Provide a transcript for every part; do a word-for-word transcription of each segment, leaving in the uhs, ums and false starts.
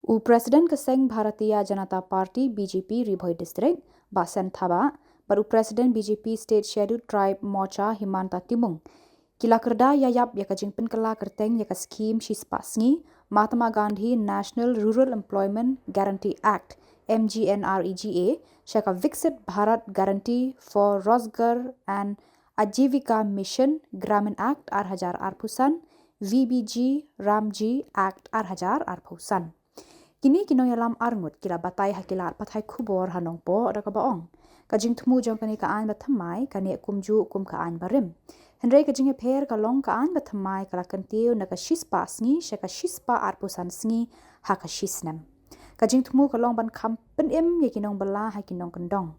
U President ka seng Bharatiya Janata Party, B J P, Ri Bhoi District, Bah Sen Thabah, bad u President B J P State Scheduled Tribe Morcha, Himanta Timung, ki la kyrda ïa ïap ïa ka jingpynkylla kyrteng ïa ka skhim shispah sngi Mahatma Gandhi National Rural Employment Guarantee Act, M G N R E G A, sha ka Viksit Bharat Guarantee for Rozgar and Ajivika Mission Gramin Act ar hajar arphew san, V B G Ramji Act ar hajar arphew san. Kine ki nongïalam arngut ki la batai ha ki lad pathai khubor ha Nongpoh da kaba ong, ka jingthmu jong kane ka aiñ bathymmai ka neh kumjuh kum ka aiñ barim. Hynrei ka jingïapher ka long, ka aiñ bathymmai ka la kyntiew na ka shispah sngi sha ka shispah arphew san sngi ha ka shisnem. Ka jingthmu ka long ban kham pynim ïa ki nongbylla ha ki nongkyndong.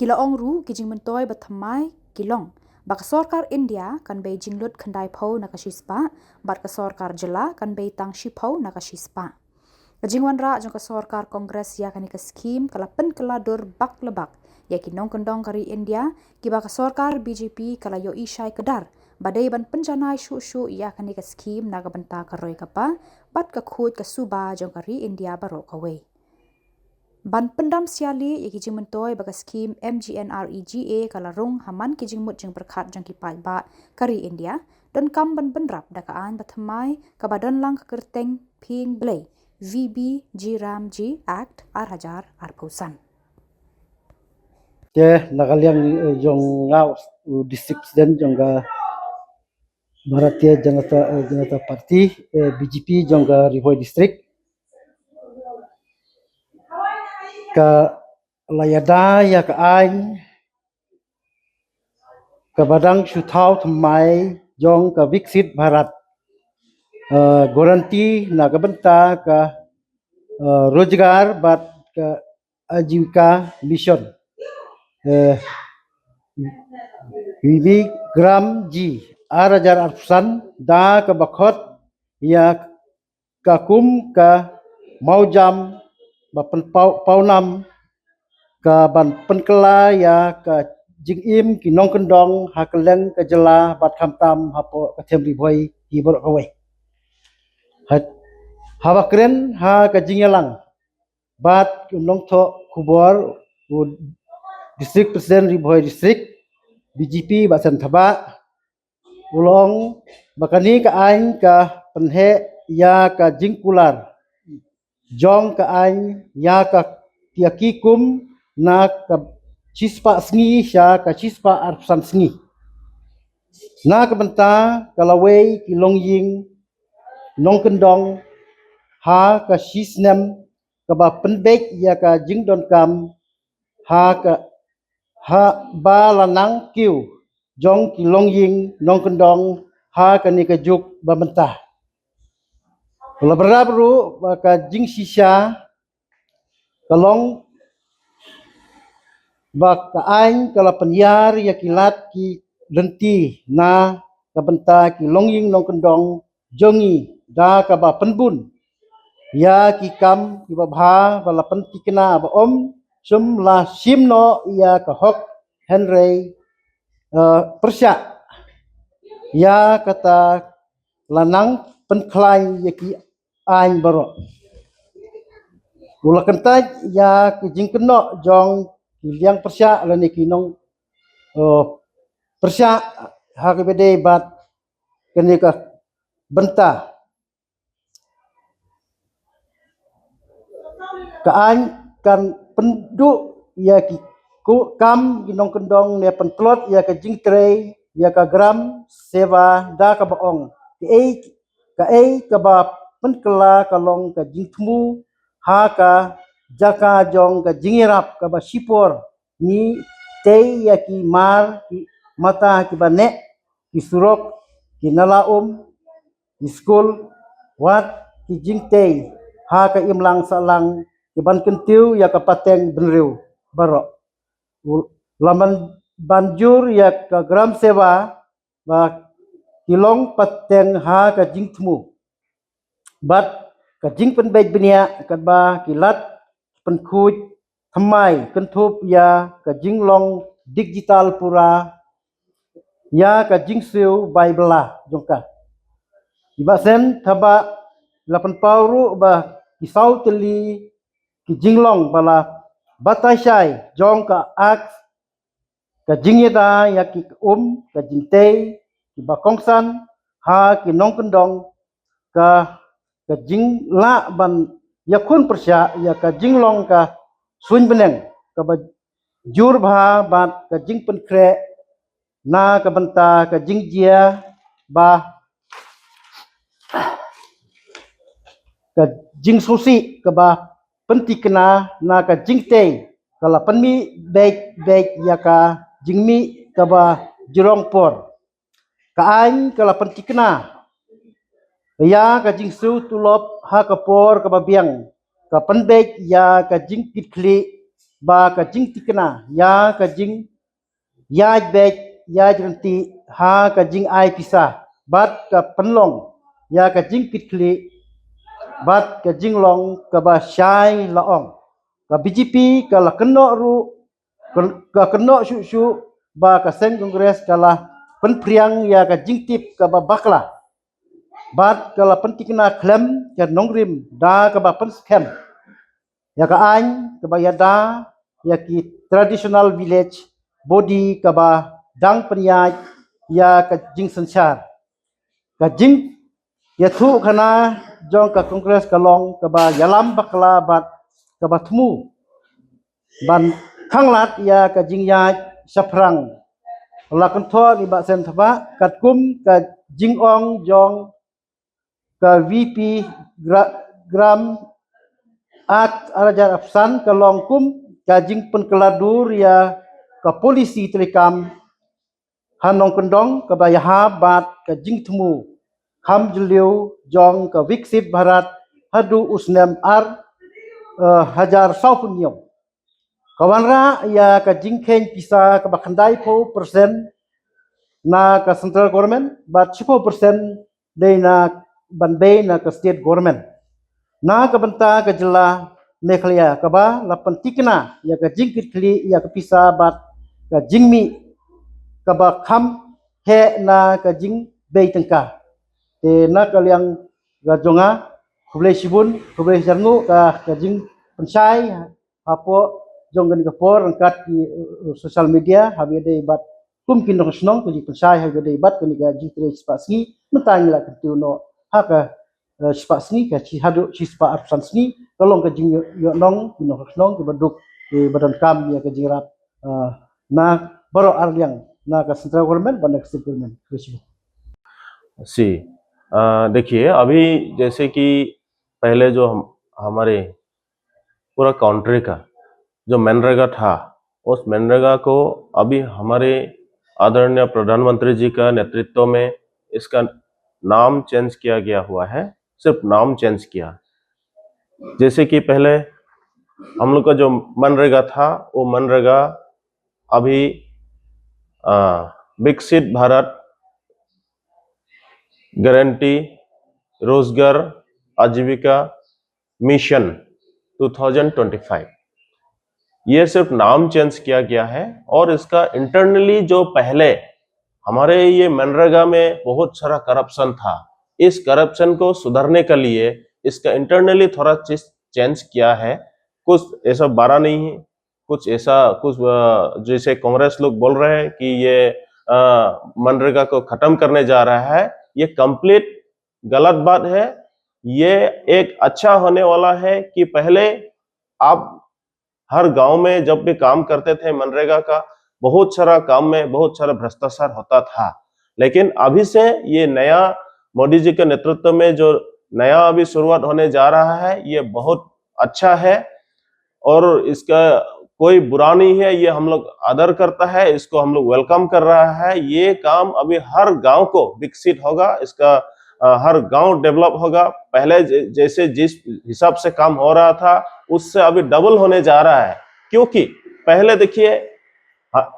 Ki la ong ruh, ki jingmyntoi bathymmai ki long ba ka sorkar India kan bei jinglut khyndaiphew na ka shispah, bad ka sorkar jylla kan bei tang shiphew na ka shispah. Ka jingwanrah jong ka sorkar Congress ïa kane ka skhim ka la pynkylla dur bak la bak ïa ki nongkyndong ka ri India, kiba ka sorkar B J P ka la ïohi shai kdar ba dei ban pynjanai shuh shuh ïa kane ka skhim na ka bynta ka roi ka par bad ka khuid ka suba jong ka ri India baroh kawei. Ban pyndam siali ïa ki jingmyntoi ba ka skhim M G N R E G A ka la rung ha man ki jingmut jingpyrkhat jong ki paidbah ka ri India, donkam ban bynrap da ka aiñ bathymmai kaba don lang ka kyrteng Phieng Blei, V B G Ramji Act ar hajar arphew san. Te na ka liang, eh, jong nga, u District President jong ka Bharatiya Janata, eh, Janata Party, eh, B J P jong ka Ri Bhoi District, ka la ïada ïa ka aiñ kaba dang shu thaw thymmai jong ka Viksit Bharat, eh, Guarantee na ka bynta ka, eh, Rozgar bad ka Ajivika Mission, eh, V B G Ramji ar hajar arphew san, da kaba khot ïa ka kum ka mawjam ba pynpaw, pawnam ka ban pynkylla ïa ka jingim ki nongkyndong ha kylleng ka jylla bad khamtam hapoh ka them Ri Bhoi hi baroh kawei. Ha, haba kren ha ka jingïalang bad u nongthoh khubor, u District President Ri Bhoi District, B J P, Bah Sen Thabah, u la ong ba kane ka aiñ ka pynheh ïa ka jingkular jong ka aiñ ïa ka, ïa ki kum na ka shispah sngi sha ka shispah arphew san sngi. Na ka bynta ka lawei ki longïing nongkyndong ha ka shisnem kaba pynbeit ïa ka jingdonkam ha ka, ha ba la nang kiew jong ki longïing nongkyndong ha kane ka juk ba mynta. La bynrap ruh ba ka jingshisha ka long ba ka aiñ ka la pynïar ïa ki lad ki lynti na ka bynta ki longïing nongkyndong jong ngi da kaba pynbun ïa ki kam kiba bha ba la pyntikna ba ym shym la shim noh ïa ka hok, hynrei, eh, pyrshah ïa kata la nang pynkhlaiñ ïa ki aiñ baroh. U la kyntait ïa ki jingkynnoh jong ki liang pyrshah lane ki nong, eh, pyrshah ha kaba dei bad kane ka bynta. Ka aiñ kan pynduh ïa ki ku-, kam ki nongkyndong ne pyntlot ïa ka jingtrei ïa ka Gram Seva da kaba ong, kaei, kaei kaba pynkylla ka long ka jingthmu ha ka jaka jong ka jingïarap kaba shipor ngi tei ïa ki mar ki mata kiba neh, ki surok, ki nala um, ki skul, wat ki jingtei ha ka imlang sahlang kiban kyntiew ïa ka pateng bynriew baroh. U la man ban jur ïa ka Gram Seva ba ki long pateng ha ka jingthmu bad ka jingpynbeit bniah katba ki lad pynkhuid thymmai kynthup ïa ka jinglong digital pura ïa ka jingsiew bai bylla jong ka. I Bah Sen Thabah la pynpaw ruh ba ki saw tylli ki jinglong ba la batai shai jong ka ak, ka jingïada ïa ki um, ka jingtei kiba kongsan ha ki nongkyndong, ka ka jinglah ban ïakhun pyrshah ïa ka jinglong ka suiñ bneng kaba jur bha bad ka jingpynkhreh na ka bynta ka jingjia ba ka jingsngewsih kaba pyntikna na ka jingtei ka la pynmih beit beit ïa ka jingmih kaba jrong por. Ka aiñ ka la pyntikna ïa ka jingsiew tulop ha ka por kaba biang, ka pynbeit ïa ka jingkitkhlieh ba ka jingtikna ïa ka jing ïaid beit ïaid ryntih ha ka jingai pisa bad ka pynlong ïa ka jingkitkhlieh bad ka jinglong kaba shai la ong. Ka B J P ka la kynnoh ruh, ka kynnoh shuh shuh ba ka seng Congress ka la pynphriang ïa ka jingtip kaba bakla bad ka la pyntikna khlem ka nongrim da kaba pynskhem ïa ka aiñ kaba ïada ïa ki traditional village body kaba dang pynïaid ïa ka jingsynshar. Ka jingïathuhkhana jong ka Congress ka long kaba ïalam bakla bad kaba thmu ban khanglad ïa ka jingïaid shaphrang. La kynthoh ni ba sen thaba katkum ka jingong jong ka V P Gra- Gram Act ar hajar arphew san ka long kum ka jingpynkylla dur ïa ka polisi treikam ha nongkyndong kaba ïahap bad ka jingthmu kham jylliew jong ka Viksit Bharat haduh u snem ar, eh, hajar sawphew hynñiew. Ka wanrah ïa ka jingkheiñ pisa kaba khyndai phew percent na ka central government bad shiphew percent dei na ban bei na ka state government. Na ka bynta ka jylla Meghalaya kaba la pyntikna ïa ka jingkitkhlieh ïa ka pisa bad ka jingmih kaba kham heh na ka jingbei tyngka. Te na ka liang ka jong nga, khublei shibun, khublei shihajar nguh ka ka jingpynshai hapoh jong kane ka por ryngkat ki, uh, social media haba ïadei bad kum ki nongshong shnong, ki jingpynshai haba ïadei bad kane ka jingtrei shispah sngi. Mynta ngi la kyntiew noh ha ka, uh, shispah sngi, ka shi haduh shispah arphew san sngi ka long ka jingïoh nong ki nongshong shnong kiba duk, kiba donkam ïa ka jingïarap, uh, na baroh arliang, na ka central government bad na ka state government. Khublei shibun. जी, अ, देखिए, अभी जैसे कि पहले जो हम हमारे पूरा कंट्री का जो मनरेगा था, उस मनरेगा को अभी हमारे आदरणीय प्रधानमंत्री जी का नेतृत्व में इसका नाम चेंज किया गया हुआ है। सिर्फ नाम चेंज किया। जैसे कि पहले हम लोग का जो मनरेगा था, वो मनरेगा अभी, अ, विकसित भारत गारंटी रोजगार आजीविका मिशन टू थाउजेंड ट्वेंटी फ़ाइव, ये सिर्फ नाम चेंज किया गया है। और इसका इंटरनली जो पहले हमारे ये मनरेगा में बहुत सारा करप्शन था, इस करप्शन को सुधारने के लिए इसका इंटरनली थोड़ा चीज चेंज किया है। कुछ ऐसा बड़ा नहीं है, कुछ ऐसा, कुछ, अ, जैसे कांग्रेस लोग बोल रहे हैं कि ये, अ, मनरेगा को खत्म करने जा रहा है, ये कंप्लीट गलत बात है। ये एक अच्छा होने वाला है कि पहले आप हर गांव में जब भी काम करते थे मनरेगा का, बहुत सारा काम में बहुत सारा भ्रष्टाचार होता था, लेकिन अभी से ये नया मोदी जी के नेतृत्व में जो नया अभी शुरुआत होने जा रहा है, ये बहुत अच्छा है। और इसका कोई बुरा नहीं है, ये हम लोग आदर करता है, इसको हम लोग वेलकम कर रहा है। ये काम अभी हर गांव को विकसित होगा, इसका, अ, हर गांव डेवलप होगा। पहले ज-, जैसे जिस हिसाब से काम हो रहा था, उससे अभी डबल होने जा रहा है। क्योंकि पहले देखिए, ह-,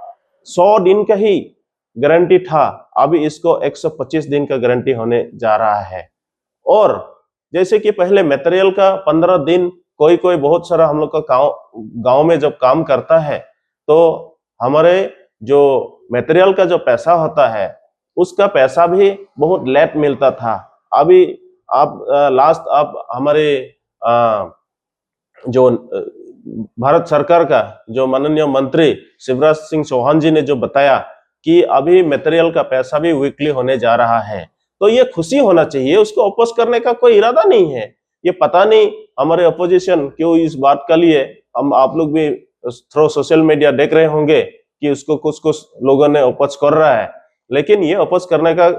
सौ दिन का ही गारंटी था, अभी इसको एक सौ पच्चीस दिन का गारंटी होने जा रहा है। और जैसे कि पहले मटेरियल का पन्द्रह दिन, कोई कोई बहुत सारा हम लोग का गाँव, गाँव में जब काम करता है, तो हमारे जो मटेरियल का जो पैसा होता है, उसका पैसा भी बहुत लेट मिलता था। अभी आप, अ, लास्ट आप हमारे अ, जो अ, भारत सरकार का जो माननीय मंत्री शिवराज सिंह चौहान जी ने जो बताया कि अभी मटेरियल का पैसा भी वीकली होने जा रहा है, तो ये खुशी होना चाहिए। उसको अपोज करने का कोई इरादा नहीं है। ये पता नहीं हमारे अपोजिशन क्यों इस बात का लिए, हम आप लोग भी थ्रू सोशल मीडिया देख रहे होंगे कि उसको कुछ कुछ लोगों ने अपोज कर रहा है, लेकिन ये अपोज करने का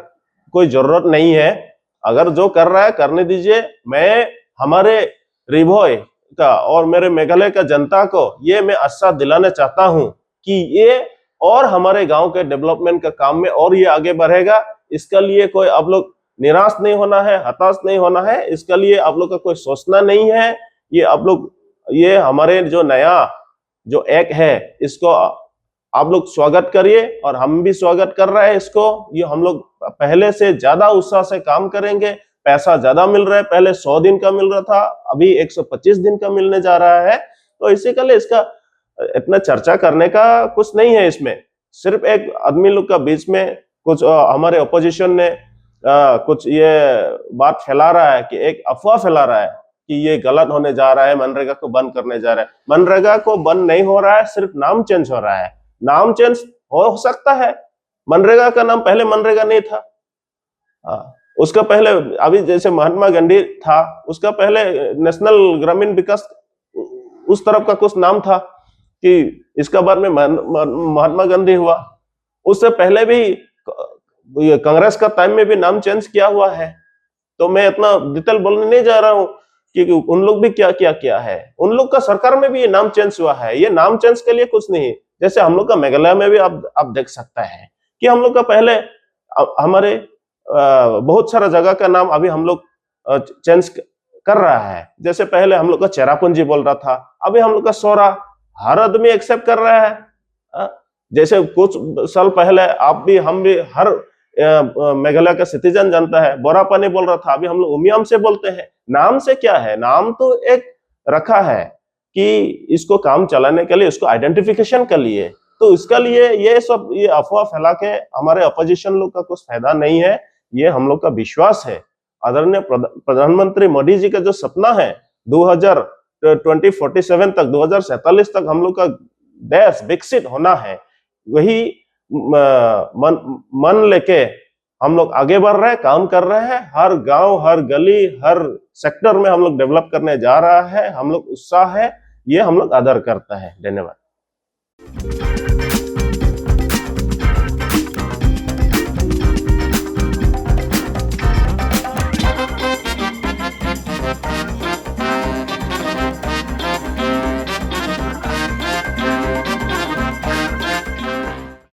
कोई जरूरत नहीं है। अगर जो कर रहा है करने दीजिए। मैं हमारे री भोई का और मेरे मेघालय का जनता को ये मैं आश्वास दिलाना चाहता हूँ कि ये और हमारे गांव के डेवलपमेंट का काम में और ये आगे बढ़ेगा। इसके लिए कोई आप लोग निराश नहीं होना है, हताश नहीं होना है। इसके लिए आप लोग का कोई सोचना नहीं है। ये आप लोग, ये हमारे जो नया जो एक्ट है, इसको आप लोग स्वागत करिए और हम भी स्वागत कर रहे हैं इसको। ये हम लोग पहले से ज्यादा उत्साह से काम करेंगे। पैसा ज्यादा मिल रहा है, पहले सौ दिन का मिल रहा था, अभी एक सौ पच्चीस दिन का मिलने जा रहा है। तो इसी के लिए इसका इतना चर्चा करने का कुछ नहीं है इसमें। सिर्फ एक आदमी लोग का बीच में कुछ, अ, हमारे अपोजिशन ने, अ, कुछ ये बात फैला रहा है कि एक अफवाह फैला रहा है कि ये गलत होने जा रहा है, मनरेगा को बंद करने जा रहा है। मनरेगा को बंद नहीं हो रहा है, सिर्फ नाम चेंज हो रहा है। नाम चेंज हो सकता है, मनरेगा का नाम पहले मनरेगा नहीं था। हाँ, उसका पहले, अभी जैसे महात्मा गांधी था, उसका पहले नेशनल ग्रामीण विकास, उस तरफ का कुछ नाम था कि इसका बाद में महान-, महान-, महात्मा गांधी हुआ। उससे पहले भी क-, ये कांग्रेस का टाइम में भी नाम चेंज किया हुआ है। तो मैं इतना डिटेल बोलने नहीं जा रहा हूँ कि उन लोग भी क्या क्या किया है। उन लोग का सरकार में भी ये नाम चेंज हुआ है। ये नाम चेंज के लिए कुछ नहीं। जैसे हम लोग का मेघालय में भी आप आप देख सकता है कि हम लोग का पहले, अ, हमारे, अ, बहुत सारा जगह का नाम अभी हम लोग, अ, चेंज क-, कर रहा है। जैसे पहले हम लोग का चेरापूंजी बोल रहा था, अभी हम लोग का सोरा। हर आदमी एक्सेप्ट कर रहा है। अ, जैसे कुछ साल पहले आप भी, हम भी, हर, अ, अ, मेघालय का सिटीजन जानता है, बोरापानी बोल रहा था, अभी हम लोग उमियाम से बोलते हैं। नाम से क्या है, नाम तो एक रखा है कि इसको काम चलाने के लिए, इसको आइडेंटिफिकेशन के लिए। तो इसका लिए ये सब, ये अफवाह फैला के हमारे अपोजिशन लोग का कुछ फायदा नहीं है, ये हम लोग का विश्वास है। आदरणीय प्रध-, प्रधानमंत्री मोदी जी का जो सपना है, दो हज़ार, ट्वेंटी फ़ोर्टी सेवन तक, दो हज़ार सैंतालीस तक हम लोग का देश विकसित होना है, वही म-, मन, मन लेके हम लोग आगे बढ़ रहे हैं, काम कर रहे हैं। हर गांव, हर गली, हर सेक्टर में हम लोग डेवलप करने जा रहा है। हम लोग उत्साह है, ये हम लोग आदर करता है। धन्यवाद।